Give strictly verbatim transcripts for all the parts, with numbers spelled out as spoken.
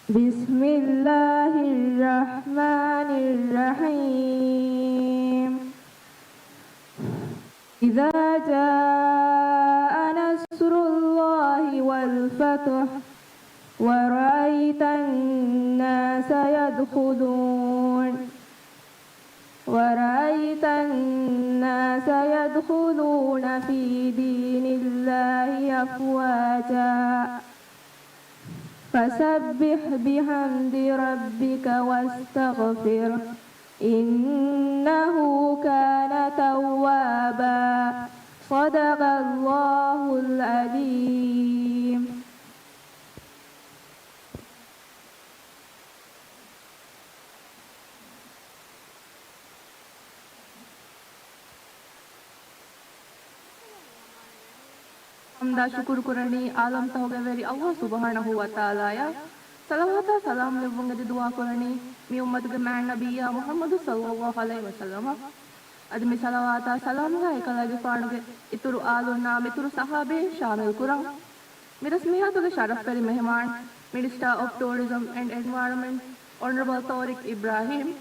بسم الله الرحمن الرحيم. إذا جاء نصر الله والفتح ورأيت الناس يدخلون ورأيت الناس يدخلون في دين الله أفواجا فسبح بحمد ربك واستغفره إنه كان توابا. صدق الله العظيم. ޙަމްދާ ޝުކުރު ކުރަނީ ޢާލަމްތަކުގެ ވެރި ﷲ ސުބްޙާނަހޫ ވަތަޢާލާއަށް. ޞަލަވާތާ ސަލާމް ލެއްވުން އެދި ދުޢާ ކުރަނީ މި އުއްމަތުގެ މާތް ނަބިއްޔާ މުޙައްމަދު ޞައްލައްލާހު ޢަލައިހި ވަސައްލަމަށް. އަދި މި ޞަލަވާތާ ސަލާމްގާ އެކަލާގެފާނުގެ އިތުރު އާލުންނާ މިތުރު ޞަޙާބީން ޝާމިލް ކުރަން. މި ރަސްމިއްޔާތުގެ ޝަރަފްވެރި މެހެމާން، މިނިސްޓާ އޮފް ޓޫރިޒަމް އެންޑް އެންވަޔަރަންމަންޓް، އޮނަރަބަލް ތޯރިޤް އިބްރާހީމް،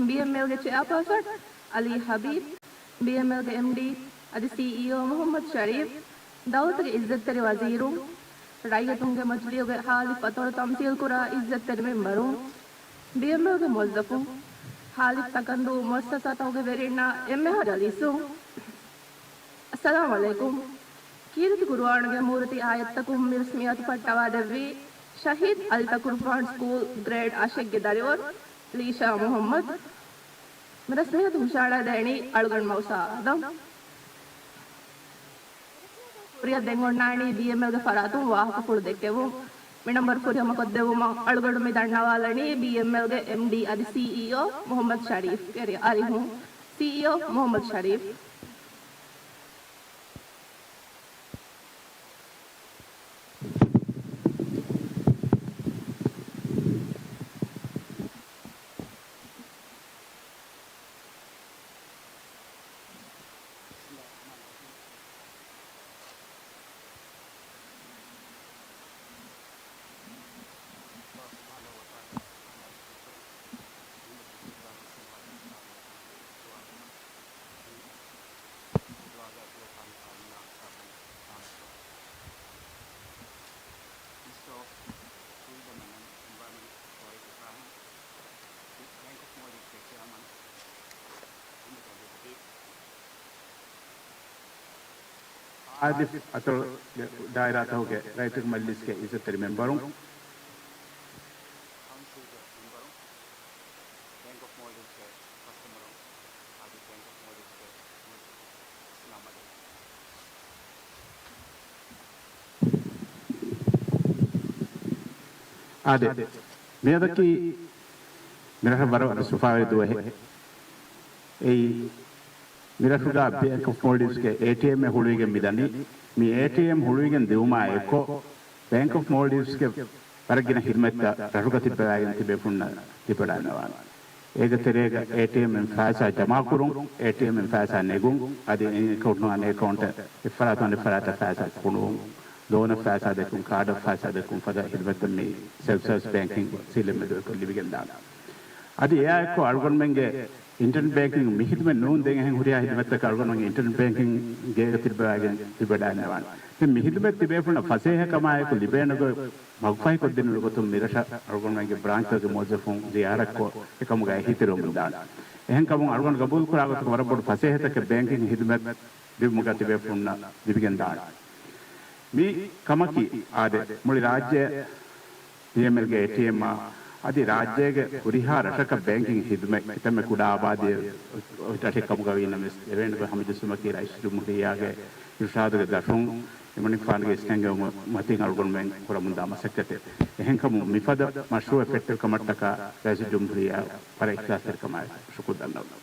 ބީއެމްއެލްގެ ޗެއާޕާސަން އަލީ ޙަބީބް، ބީއެމްއެލްގެ އެމްޑީ އަދި ސީއީއޯ މުޙައްމަދު ޝަރީފް، ދައުލަތުގެ އިއްޒަތްތެރި ވަޒީރުން، ރައްޔިތުންގެ މަޖިލީހުގެ ހާލި ފަތުރު ތަމްސީލްކުރާ އިއްޒަތްތެރި މެމްބަރުން، ބީއެމްއެލްގެ މުވައްޒަފުން، ހާލި ތަކަންދޫ މުއައްސަސާތަކުގެ ވެރިންނާ އެންމެހާ ރައީސުން، އައްސަލާމު ޢަލައިކުމް. ކީރިތި ޤުރުއާނުގެ މޫރަތި އާޔަތްތަކުން މި ރަސްމިއްޔާތު ފައްޓަވާދެއްވީ ޝަހީދު އަލްތަކުރުފާން ސްކޫލް ގްރޭޑް އަށެއްގެ ދަރިވަރު ލީޝާ މުޙައްމަދު. މި ރަސްމިއްޔާތު ހުށަހަޅައިދޭނީ އަޅުގަނޑު މައުސާ އާދަމް. ކުރިއަށް ދެން އޮންނާނީ ބީއެމްއެލްގެ ފަރާތުން ވާހަކަފުޅު ދެއްކެވުން. މި ނަންބަރު ފުރިހަމަކޮށްދެއްވުމަށް އަޅުގަނޑު މި ދަންނަވާލަނީ ބީއެމްއެލްގެ އެމްޑީ އަދި ސީއީއޯ މުޙައްމަދު ޝަރީފްގެ އަރިހުން. ސީއީއޯ މުޙައްމަދު ޝަރީފް. މިނިސްޓަރ އޮފް ޓޫރިޒަމް އެންޑް އެންވަޔަރަންމަންޓް ތޯރިޤް އިބްރާހީމް، ބޭންކް އޮފް މޯލްޑިވްސްގެ ޗެއާމަން އަލީ ޙަބީބް، އާދިފް އަތޮޅުގެ ދާއިރާތަކުގެ ރައްޔިތުންގެ މަޖިލީސްގެ އިއްޒަތްތެރި މެމްބަރުން، ކައުންސިލްގެ މެމްބަރުން، ބޭންކް އޮފް މޯލްޑިވްސްގެ ކަސްޓަމަރުން، އަދި ބޭންކް އޮފް މޯލްޑިވްސްގެ މުއައްސަސާ މަޖިލީހު. އާދެ، މިއަދަކީ މިރަށަށް ވަރަށް ވަރަށް އުފާވެރި ދުވަހެއް. އެއީ، މިރަށުގަ ބޭންކް އޮފް މޯލްޑިވްސްގެ އޭޓީއެމްއެއް ހުޅުވިގެން މިދަނީ. މި އޭޓީއެމް ހުޅުވިގެން ދިއުމާ އެއްކޮށް، ބޭންކް އޮފް މޯލްޑިވްސްގެ ވަރަށް ގިނަ ޚިދުމަތްތައް ރަށުގަ ތިއްބަވާގެން ތިބޭފުޅުންނަށް ލިބިވަޑައިގަންނަވާނެ. އޭގެ ތެރޭގަ އޭޓީއެމް އިން ފައިސާ ޖަމާކުރުން، އޭޓީއެމް އިން ފައިސާ ނެގުން، އަދި އެކައުންޓުން އަނެއް އެކައުންޓަށް އެއްފަރާތުން އަނެއްފަރާތަށް ފައިސާ ފޮނުވުން، ލޯނަށް ފައިސާ ދެއްކުން، ކާޑަށް ފައިސާ ދެއްކުން ފަދަ ޚިދުމަތްތައް މި ސެލްފް ސަރވިސް ބޭންކިން ވަސީލަތް މެދުވެރިކޮށް ލިބިގެންދާނެ. އަދި އެއާއެއްކޮށް އަޅުގަނޑުމެންގެ އިންޓަރނެޓް ބޭންކިން މި ޚިދުމަތް ނޫން ދެން އެހެން ހުރިހާ ޚިދުމަތްތަކެއް އަޅުގަނޑުމެން އިންޓަރނެޓް ބޭންކިންގޭގަ ތިއްބަވާގެން ތިބަޑާންނަވާނެ. ދެން މި ޚިދުމަތް ތިބޭފުޅުންނަށް ފަސޭހަކަމާއެކު ލިބޭނެ ގޮތް މަގުފަހިކޮށްދިނުނު ގޮތުން މިރަށަށް އަޅުގަނޑުމެންގެ ބްރާންޗްތަކުގެ މުވައްޒަފުން ޒިޔާރަތްކޮށް އެކަމުގައި އެހީތެރިވަމުންދާނެ. އެހެންކަމުން އަޅުގަނޑު ގަބޫލުކުރާ ގޮތަކަށް ވަރަށް ބޮޑު ފަސޭހަތަކެއް ބޭންކިން ޚިދުމަތް ލިބުމުގަ ތިބޭފުޅުންނަށް ލިބިގެންދާނެ. މި ކަމަކީ އާދެ، މުޅި ރާއްޖެ ބީއެމްއެލްގެ އޭޓީއެމްއާ އަދި ރާއްޖޭގެ ހުރިހާ ރަށަކަށް ބޭންކިން ޚިދުމަތް ކިތަންމެ ކުޑަ އާބާދީ ރަށެއް ކަމުގަ ވީނަމަވެސް، ދެވޭނެ ގޮތް ހަމަޖެއްސުމަކީ ރައީސުލްޖުމްހޫރިއްޔާގެ އިރުޝާދުގެ ދަށުން އެމަނިކުފާނުގެ އިސްކަންގެ މަތިން އަޅުގަނޑުމެން ކުރަމުންދާ މަސައްކަތެއް. އެހެންކަމުން މިފަދަ މަޝްރޫއެއް ފެއްޓެވި ކަމަށްޓަކާ ރައީސުލްޖުމްހޫރިއްޔާ ވަރަށް އިޚްލާޞްތެރިކަމާއެކު ޝުކުރު ދަންނަވަން.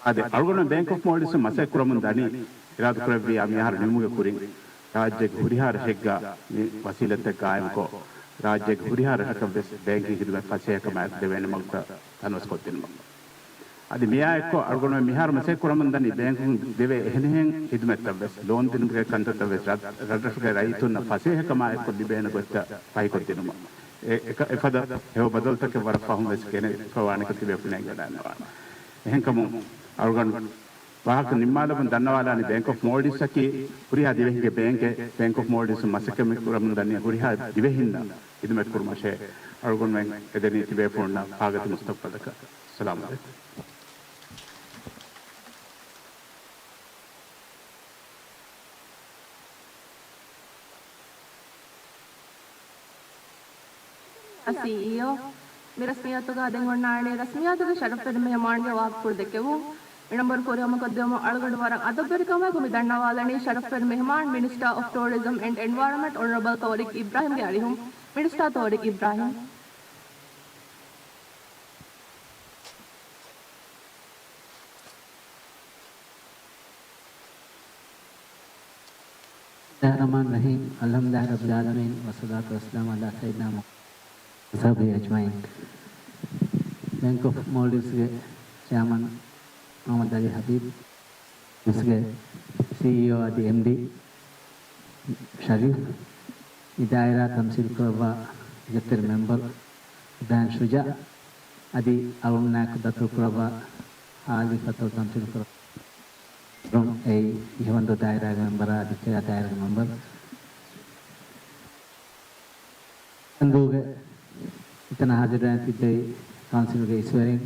އާދެ، އަޅުގަނޑު ބޭންކް އޮފް މޯލްޑިވްސް މަސައްކަތް ކުރަމުން ދަނީ، އިރާދަކުރެއްވިއްޔާ މިއަހަރު ނިމުމުގެ ކުރިން، ރާއްޖޭގެ ހުރިހާ ރަށެއްގަ މި ވަސީލަތްތައް ގާއިމްކޮށް، ރާއްޖޭގެ ހުރިހާ ރަށަކަށް ވެސް ބޭންކިން ޚިދުމަތް ފަސޭހަކަމާއެކު ދެވޭނެ މަގުތައް ތަނަވަސްކޮށްދިނުމަށް. އަދި މިއާ އެއްކޮށް އަޅުގަނޑުމެން މިހާރު މަސައްކަތް ކުރަމުންދަނީ ބޭންކުން ދެވޭ އެހެނިހެން ހިދުމަތްތައް ވެސް ލޯން ދިނުމުގެ ކަންތައްތައް ވެސް ރަށް-، ރަށްރަށުގެ ރައްޔިތުންނަށް ފަސޭހަކަމާ އެއްކޮށް ލިބޭނެ ގޮތްތައް ފަހިކޮށްދިނުމަށް. އެ-، އެކަ-، އެފަދަ ހެޔޮ ބަދަލުތަކެއް ވަރަށް ފަހުން ވެސް ގެނެފަވާނެކަން ތިބޭފުޅުން އެނގިވަޑައިގަންނަވާނެ. އެހެންކަމުން އަޅުގަނޑު ވާހަކަ ނިންމާލަމުން ދަންނަވާލާނީ ބޭންކް އޮފް މޯލްޑިވްސްއަކީ ހުރިހާ ދިވެހިންގެ ބޭންކެއް. ބޭންކް އޮފް މޯލްޑިވްސް މަސައްކަތް ކުރަމުން ދަނީ ހުރިހާ ދިވެހިންނަށް ޚިދުމަތް ކުރުމަށޭ. އަޅުގަނޑުމެން އެދެނީ ތިބޭފުޅުންނަށް ފާގަތި މުސްތަޤްބަލަކަށް. އައްސަލާމު ޢަލައިކުމް. ސީއީއޯ، މި ރަސްމިއްޔާތުގަ ދެން އޮންނާނީ ރަސްމިއްޔާތުގެ ޝަރަފުވެރި މެހެމާންގެ ވާހަކަފުޅު ދެއްކެވުން. މި ނަންބަރު ފުރިހަމަކޮށްދިއުމަށް އަޅުގަނޑު ވަރަށް އަދަބުވެރިކަމާއެކު މި ދަންނަވާލަނީ ޝަރަފުވެރި މެހެމާން މިނިސްޓާ އޮފް ޓޫރިޒަމް އެންޑް އެންވަޔަރަންމަންޓް އޮނަރަބަލް ތޯރިކް އިބްރާހިމްގެ އަރިހުން. މިނިސްޓާ ތޯރިކް އިބްރާހިމް. بسم الله الرحمن الرحيم. الحمد لله رب العالمين، والصلاة والسلام على سيدنا محمد وصحبه أجمعين. ބޭންކް އޮފް މޯލްޑިވްސްގެ ޗެއާމަން މުޙައްމަދު ޢަލީ ޙަބީބް، ގެ ސީއީއޯ އަދި އެމްޑީ ޝަރީފް، މި ދާއިރާ ތަމްސީލް ކުރައްވާ އިއްޒަތްތެރި މެމްބަރު އިބްރާހިމް ޝުޖާ، އަދި އަޅުންނާއެކު ދަތުރު ކުރައްވާ ހާލި ފަތުރު ތަމްސީލް ކުރައްވާ އެއީ އިހުވަންދޫ ދާއިރާގެ މެމްބަރާ އަދި ކެޔާ ދާއިރާގެ މެމްބަރު. އިހުވަންދޫގެ އެތަނަށް ހާޒިރުވެ ތިއްބެވި ކައުންސިލްގެ އިސްވެރިން،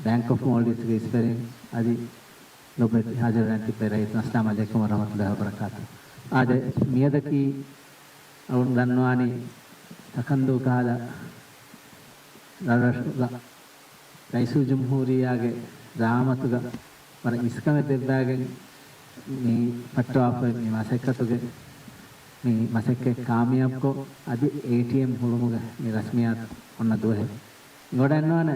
ބޭންކް އޮފް މޯލްޑިވްސްގެ އިސްވެރިން އަދި ލޮބުވެތި ހާޒިރުވެ ތިއްބެވި ރައްޔިތުން، އައްސަލާމު ޢަލައިކުމް ވަރަޙްމަތުﷲި ވަބަރަކާތުހު. އާދެ، މިއަދަކީ އަޅުން ދަންނަވާނީ ތަކަންދޫ ކަހަލަ ރަށްރަށުގަ ރައީސުލްޖުމްހޫރިއްޔާގެ ޒަޢާމަތުގަ ވަރަށް އިސްކަމެއް ދެއްވާގެން މި ފައްޓަވާފައި މި މަސައްކަތުގެ، މި މަސައްކަތް ކާމިޔާބުކޮށް، އަދި އޭޓީއެމް ހުޅުމުގެ މި ރަސްމިއްޔާތު އޮންނަ ދުވަހެއް. އިނގޮޑައިންނާނެ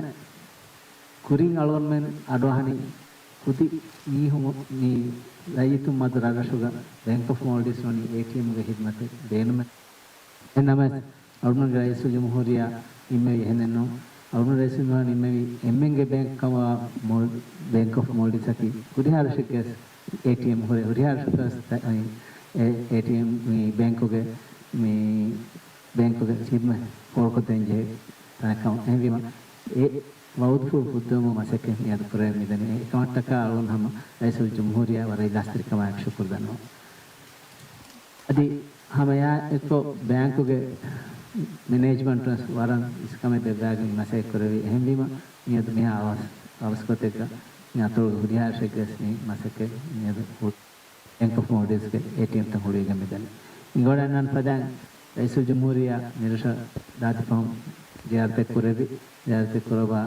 ކުރިން އަޅުގަނޑުމެން އަޑުއަހަނީ ކުދި މީހުން މި ރައްޔިތުން މަދު ރަށްރަށުގަ ބޭންކް އޮފް މޯލްޑިވްސް ވަނީ އޭޓީއެމްގެ ހިދުމަތެއް ދޭނުމެއް. އެހެންނަމަވެސް، އަޅުގަނޑުގެ ރައީސުލްޖުމްހޫރިއްޔާ ނިންމެވީ އެހެނެއްނޫން. އަޅުގަނޑު ރައީސުލްޖުމްހޫރިއްޔާ ނިންމެވީ އެންމެންގެ ބޭންކް ކަމަށް މޯލް-، ބޭންކް އޮފް މޯލްޑިވްސް އަކީ ހުރިހާ ރަށެއްގެ އޭޓީއެމް ހުރެ، ހުރިހާ ރަށަކަށް އެ-، އޭޓީއެމް މި ބޭންކުގެ، މި ބޭންކުގެ ޚިދުމަތް ފޯރުކޮށްދޭން ޖެހޭ ތަނެއް ކަމަށް. އެހެންވީމަ، އެ ވަޢުދުފުޅު ފުއްދެވުމުގެ މަސައްކަތް މިއަދު ކުރެވެން މިދަނީ. އެކަމަށްޓަކާ އަޅުގަނޑު ހަމަ ރައީސުލްޖުމްހޫރިއްޔާ ވަރަށް އިޚްލާޞްތެރިކަމާއެކު ޝުކުރު ދަންނަވަން. އަދި ހަމަ އެއާއެއްކޮށް ބޭންކުގެ މެނޭޖްމަންޓުން ވަރަށް އިސްކަމެއް ދެއްވާގެން މަސައްކަތް ކުރެވި. އެހެންވީމަ، މިއަދު މިހާ އަވަސް، އަވަސްގޮތެއްގަ މި އަތޮޅުގެ ހުރިހާ ރަށެއްގަސް މި މަސައްކަތް މިއަދު ބޭންކް އޮފް މޯލްޑިވްސްގެ އޭޓީއެމްތައް ހުޅުވިގެން މިދަނީ. އިނގޮޑައިންނާން ފަދައިން ރައީސުލްޖުމްހޫރިއްޔާ މިރަށަށް ދާދި ފަހުން ޒިޔާރަތެއް ކުރެއްވި. ޒިޔާރަތެއް ކުރައްވާ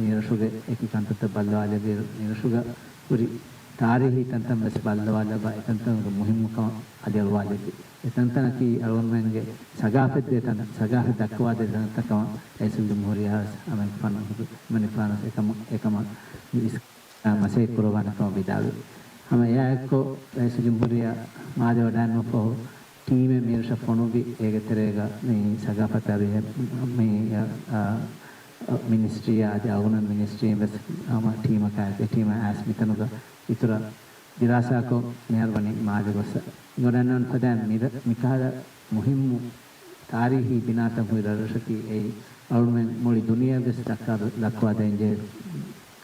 މިރަށުގެ އެކި ކަންތައްތައް ބައްލަވާލެއްވި، މިރަށުގަ ހުރި ތާރީހީ ތަންތަން ވެސް ބައްލަވާލައްވާ، އެތަންތަނުގެ މުހިއްމުކަމަށް އަލިއަޅުވާލެއްވި. އެތަންތަނަކީ އަޅުގަނޑުމެންގެ ސަގާފަތްދޭ ތަން، ސަގާފަތް ދައްކަވާދޭ ތަންތަކަމަށް ރައީސުލްޖުމްހޫރިއްޔާ ވެސް އަމެން ފަން ހުދު މަނިފާނަސް އެކަމަށް، އެކަމަށް މި އިސް-، މަސައްކަތް ކުރައްވާނެ ކަމަށް ވިދާޅުވި. ހަމަ އެއާއެއްކޮށް ރައީސުލްޖުމްހޫރިއްޔާ މާލެ ވަޑައިންނަ ފަހު، ޓީމެއް މިރަށަށް ފޮނުއްވި. އޭގެ ތެރޭގަ މި ސަގާފަތާ ބެހޭ މި، އަ، އަ، މިނިސްޓްރީއާ އަދި އަޅުގަނޑު މިނިސްޓްރީން ވެސް ހަމަ ޓީމަކާ އެކި ޓީމަށް އައިސް މިތަނުގަ އިތުރަށް ދިރާސާކޮށް މިހާރު ވަނީ މާލެ ގޮއްސަ. އިނގޮޑައިންނާން ފަދައިން މި، މިކަހަލަ މުހިއްމު ތާރީހީ ބިނާތައް ހުރި ރަށްރަށަކީ އެއީ އަޅުމެން މުޅި ދުނިޔެ ވެސް ދައްކާ، ދައްކުވާދޭންޖެހޭ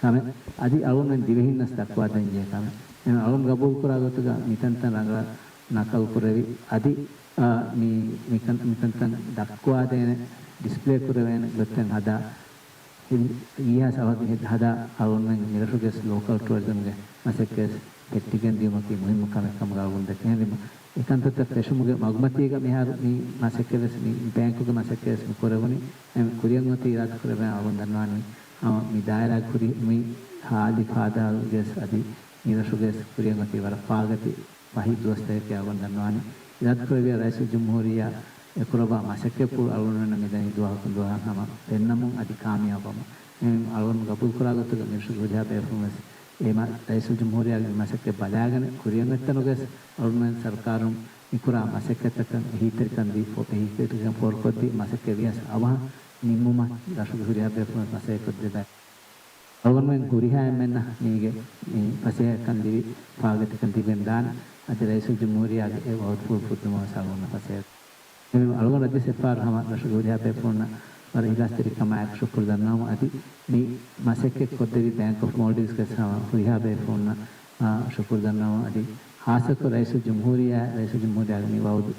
ކަމެއް. އަދި އަޅުމެން ދިވެހިންނަސް ދައްކުވާދޭންޖެހޭ ކަމެއް. އެހެން އަޅުން ގަބޫލުކުރާ ގޮތުގަ މިތަންތަން ރަނގަޅަށް ނަކަލު ކުރެވި. އަދި، އާ، މި، މިކަން، މިތަންތަން ދައްކުވާދޭނެ، ޑިސްޕްލޭ ކުރެވޭނެ ގޮތްތައް ހަދާ، އި-، އީހާ ސަވަދި ހެދ-، ހަދާ އަޅުންމެން މިރަށުގެ ލޯކަލް ޓުއަރިޒަމްގެ މަސައްކަތް ފެއްޓިގެން ދިޔުމަކީ މުހިއްމު ކަމެއް ކަމުގަ އަޅުން ދެކެން ދިމަ. އެކަންތައްތައް ފެށުމުގެ މަގުމަތީގަ މިހާރު މި މަސައްކަތް ވެސް މި ބޭންކުގެ މަސައްކަތް ވެސް މި ކުރެވުނީ. އެ ކުރިއަށް އޮތީ އިރާދަ ކުރެވޭ އަޅުން ދަންނަވާނީ ހަމަ މި ދާއިރާގެ ކުރި މި ހާލި ފާދަ އަޅުގެސް އަދި މިރަށުގެސް ކުރިއަށް އޮތީ ވަރަށް ފާގަތި ފަހި ދުވަސްތަކެކޭ އަޅުގަނޑު ދަންނަވާނީ. އިރާދަކުރެއްވިއްޔާ ރައީސުލްޖުމްހޫރިއްޔާ އެކުރައްވާ މަސައްކަތްޕުޅު އަޅުގަނޑުމެންނަށް މިދަނީ ދުވަހަކުން ދުވަހަށް ހަމަ ފެންނަމުން އަދި ކާމިޔާބުވަމުން. އެހެން އަޅުގަނޑު ގަބޫލުކުރާ ގޮތުގަ މިރަށުގެ ހުރިހާ ބޭފުޅުން ވެސް އެ މަ-، ރައީސުލްޖުމްހޫރިއްޔާގެ މި މަސައްކަތް ބަލާގަނެ ކުރިއަށް އޮތްތަނުގަވެސް އަޅުގަނޑުމެން ސަރުކާރުން މިކުރާ މަސައްކަތްތަކަށް އެހީތެރިކަން ދީ ފޯ-، އެހީތެރިކަން ފޯރުކޮށްދީ މަސައްކަތް ވިޔަސް އަވަހަށް ނިންމުމަށް ރަށުގެ ހުރިހާ ބޭފުޅުން މަސައްކަތް ކޮށްދެއްވާ. އަޅުގަނޑުމެން ހުރިހާ އެންމެންނަށް މީގެ މި ފަސޭހަކަން ދިވި ފާގަތިކަން ތިބެން ދާނެ. އަދި ރައީސުލްޖުމްހޫރިއްޔާގެ އެ ވައުދުފުޅު ފުއްދުމަށް އަޅުގަނޑު ފަސޭހަ. އަޅުގަނޑު އަދިވެސް އެއްފަހަރު ހަމަ ރަށުގެ ހުރިހާ ބޭފުޅުންނަށް ވަރަށް އިހްލާސްތެރިކަމާއެކު ޝުކުރު ދަންނަވަމުން އަދި މި މަސައްކަތް ކޮށްދެއްވި ބޭންކް އޮފް މޯލްޑިވްސްގެ ހުރިހާ ބޭފުޅުންނަށް، އާ، ޝުކުރު ދަންނަވަމުން އަދި ހާއްސަކޮށް ރައީސުލްޖުމްހޫރިއްޔާ، ރައީސުލްޖުމްހޫރިއްޔާގެ މި ވައުދު،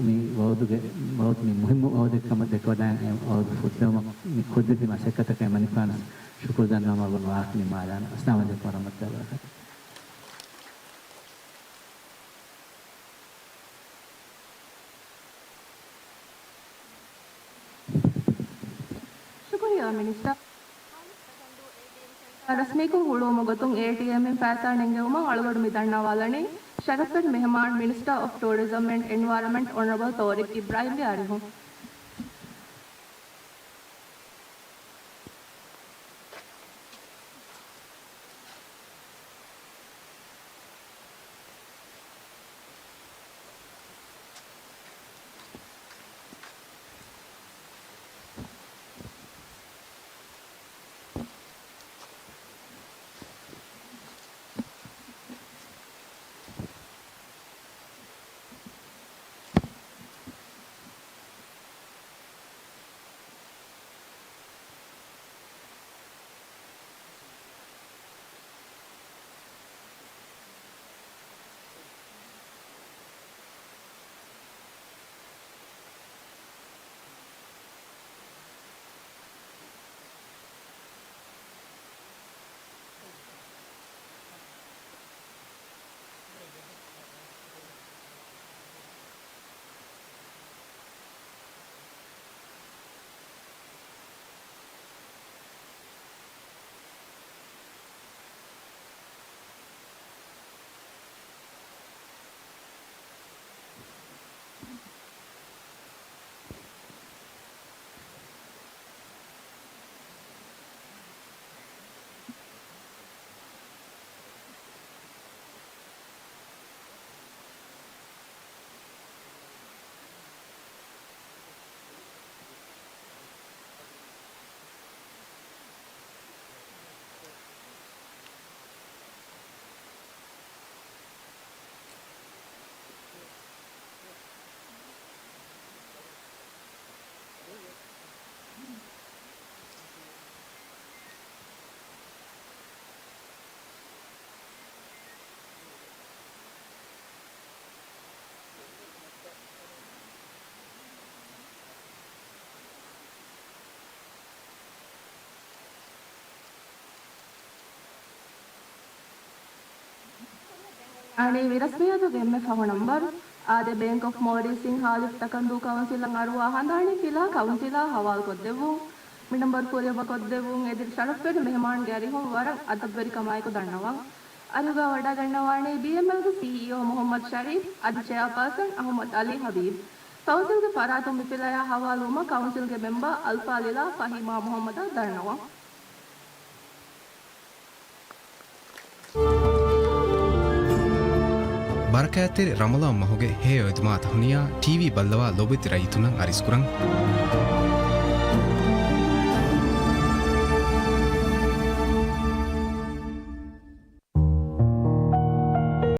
މި ވައުދުގެ، ވައުދު މި މުހިއްމު ވައުދެއް ކަމަށް ދެކެވަޑައިގެން އެ ވައުދު ފުއްދެވުމަށް މި ކޮށްދެއްވި މަސައްކަތަކަށް އެމަނިކުފާނަށް ޝުކުރު ދަންނަވަމުން ވާހަކަ ނިންމާލާނަން. އައްސަލާމު ޢަލައިކުމް ވަރަޙްމަތުﷲި ވަބަރަކާތުހު. ޝުކުރިއްޔާ މިނިސްޓަރ. ރަސްމީކޮށް ހުޅުވުމުގެ ގޮތުން އޭޓީއެމްއިން ފައިސާ ނެންގެވުމަށް އަޅުގަނޑު މި ދަންނަވާލަނީ ޝަރަފްވެރި މެހެމާން މިނިސްޓަރ އޮފް ޓޫރިޒަމް އެންޑް އެންވަޔަރަމެންޓް އޮނަރަބަލް ތޯރިޤް އިބްރާހިމްގެ އަރިހުން. އަނީ މި ރަސްމިއްޔަތުގެ އެންމެ ފަހު ނަންބަރު. އާދެ، ބޭންކް އޮފް މޯލްޑިވްސްއިން ހާލިފް ތަކަންދޫ ކައުންސިލަށް އަރުވާ ހަނދާނީ ފިލާ ކައުންސިލާ ހަވާލުކޮށްދެއްވުން. މި ނަންބަރު ކުރިއަށް ވަކޮށްދެއްވުން. އެދި ޝަރަފްވެރި މެހެމާންގެ އަރިހުން ވަރަށް އަދަބުވެރިކަމާއެކު ދަންނަވަން. އަރިހުގަ ވަޑައިގަންނަވާނީ ބީއެމްއެލްގެ ސީއީއޯ މުޙައްމަދު ޝަރީފް އަދި ޗެއާޕާސަން އަޙްމަދު ޢަލީ ޙަބީބް. ކައުންސިލްގެ ފަރާތުން މި ފިލާޔާ ހަވާލުވުމަށް ކައުންސިލްގެ މެމްބަރ އަލްފާޟިލާ ފަހީމާ މުޙައްމަދަށް ދަންނަވަން. ބަރަކާތްތެރި ރަމަޟާން މަހުގެ ހެޔޮ އެދުމާތަހުނިޔާ ޓީވީ ބައްލަވާ ލޯބިވެތި ރައްޔިތުންނަށް އަރިސްކުރަން.